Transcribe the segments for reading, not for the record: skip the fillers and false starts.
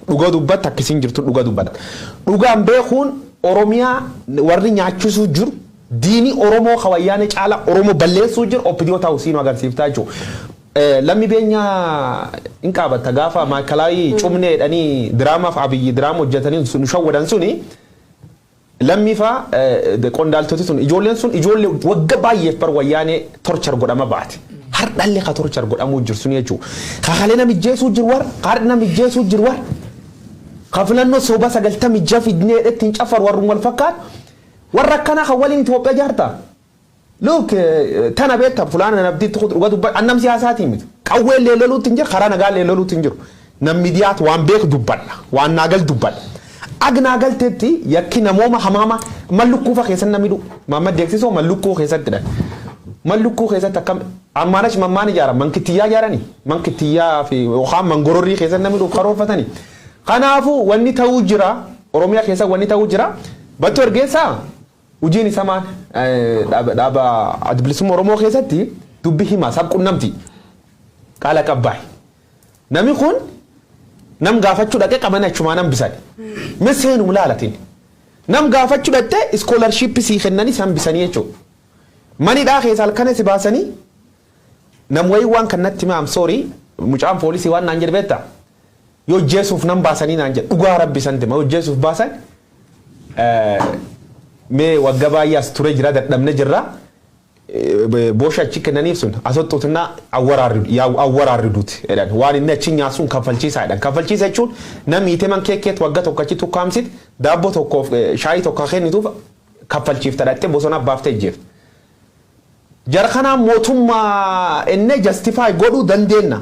Dhuga dubbatta, akkasiin jirtu dhuga dubbatta. Dhugaan beekuun Oromiyaa warri nyaachisuu jiru, diini Oromoo ka Wayyaanee caala Oromoo balleessuu jiru OPDO ta'uu siinuu agarsiiftaa jechuudha. Lammi Beenyaa hin qaabatta, gaafa maakalaayii cumnee jedhanii diraamaaf Abiyyi diraama hojjetanii nu shawwadan suni, Lammii faa, qondaaltoti sun, ijoolleen sun ijoollee wagga baay'eef bar Wayyaanee torture godhama baate. Hardhallee ka torture godhamuu jiru suni jechuudha. Kakalee namijjeesuu jiru warra, har'a namijjeesuu jiru warra. Ka filannoo soba 96 fidnee ittiin cafar warruma wal fakkaatu. Warra akkanaa kan waliin Itoophiyaa jaarta. Look, tana beekta, fulaana nabdiitti kutu dhuga dubbadha. Annam siyaasaatiin miti. Qawwee illee loluutti hin jiru, karaa nagaa illee loluutti hin jiru. Nam miidiyaatu waan beeku dubbadha. Waan naagal dubbadha. Ag naagalteetti yakki namooma hamaama mallukkuufa keessatti namni du'u. Maamma Deeksisoo mallukkuu keessatti dha. Mallukkuu keessatti akkam ammaan achi mammaan ijaaran, mankitiyyaa ijaaranii, mankitiyyaa fi yookaan mangororrii keessatti namni dhuuf karoorfatanii. Kanaafuu wanni ta'uu jira, Oromiyaa keessa wanni ta'uu jira. Battee Urgeessaa hojiin isa maal? Dhaaba Adda Bilisummaa Oromoo keessatti dubbi himaa sabqunnamti. Qaala qabbaa'e. Namni kun nam gaafachuu dhaqee qabanii achumaa nam bisan. Miseenum laalatin. Nam gaafachuu dhaqxee scholarship sii kennanii san bisanii jechuudha. Manidhaa keessa halkan si baasanii nam wayii waan kan natti hime, am sorry, mucaan poolisii waan naan jedhe beektaa? Yoo jeesuuf nam baasanii naan jedhe, dhugaa rabbi san tima, yoo jeesuuf baasan mee wagga baay'ee as ture jira, dadhabne jirra. Boosha achi kennaniif sun asottuutinaa awwaraarriduuti jedhan, waan inni achi nyaasuun kaffalchiisaa jedhan. Kaffalchiisa jechuun namni hiite man keekkeet wagga tokko achi tukkaamsit, daabboo tokkoof shaayii tokko kennituuf kaffalchiifta, dhattee bosona baaftee ijjeefte. Jara kanaa mootummaa inni justify godhuu dandeenya.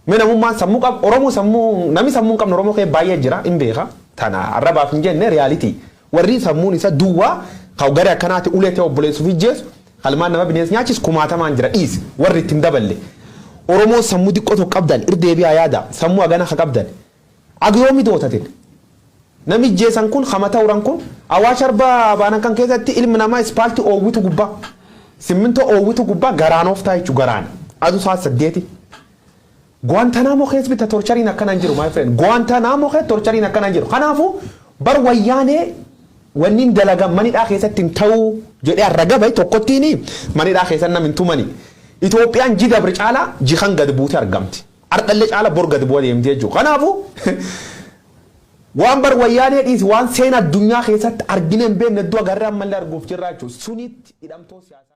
Mee namummaan sammuu qabu, Oromoo sammuu, namni sammuu hin qabne Oromoo kee baay'ee jira, hin beeka. Tana arrabaaf hin jenne, reality. Warri sammuun isa duwwaa kan garee akkanaati ulee ta'e obboleessuuf ijjeessu, kalmaan nama bineensa nyaachis kumaatamaan jira, dhiisi warri ittiin daballe. Oromoo sammuu xiqqoo tokko qabdan irdeebi'aa yaada, sammuu hagana ka qabdan. Agiyoomi dootatin. Namni ijjeessan kun hamata uran kun Awaash Arbaa baanan kan keessatti ilmi namaa ispaaltii oowwitu gubbaa. Simmintoo oowwitu gubbaa garaan ooftaa jechuun garaan. Aduu sa'a 8. Guantanamo keessa bita tortureiin akkana hin jiru, my friend. Guantanamo keessa tortureiin akkana hin jiru. Kanaafuu bar Wayyaanee wanni dalagan manidhaa keessatti hin ta'uu jedhee har'a gabae tokkottiin manidhaa keessatti nam hin tumani. Itoophiyaan ji dabre caalaa jikan gad buutee argamti. Ardhallee caala bor gad bu'aa deemti jechuudha. Kanaafuu waan bar Wayyaanee dhiisi, waan seena addunyaa keessatti argine hin beekne iddoo agarree ammallee arguuf jirra jechuudha. Sunitti hidhamtoo siyaasaa.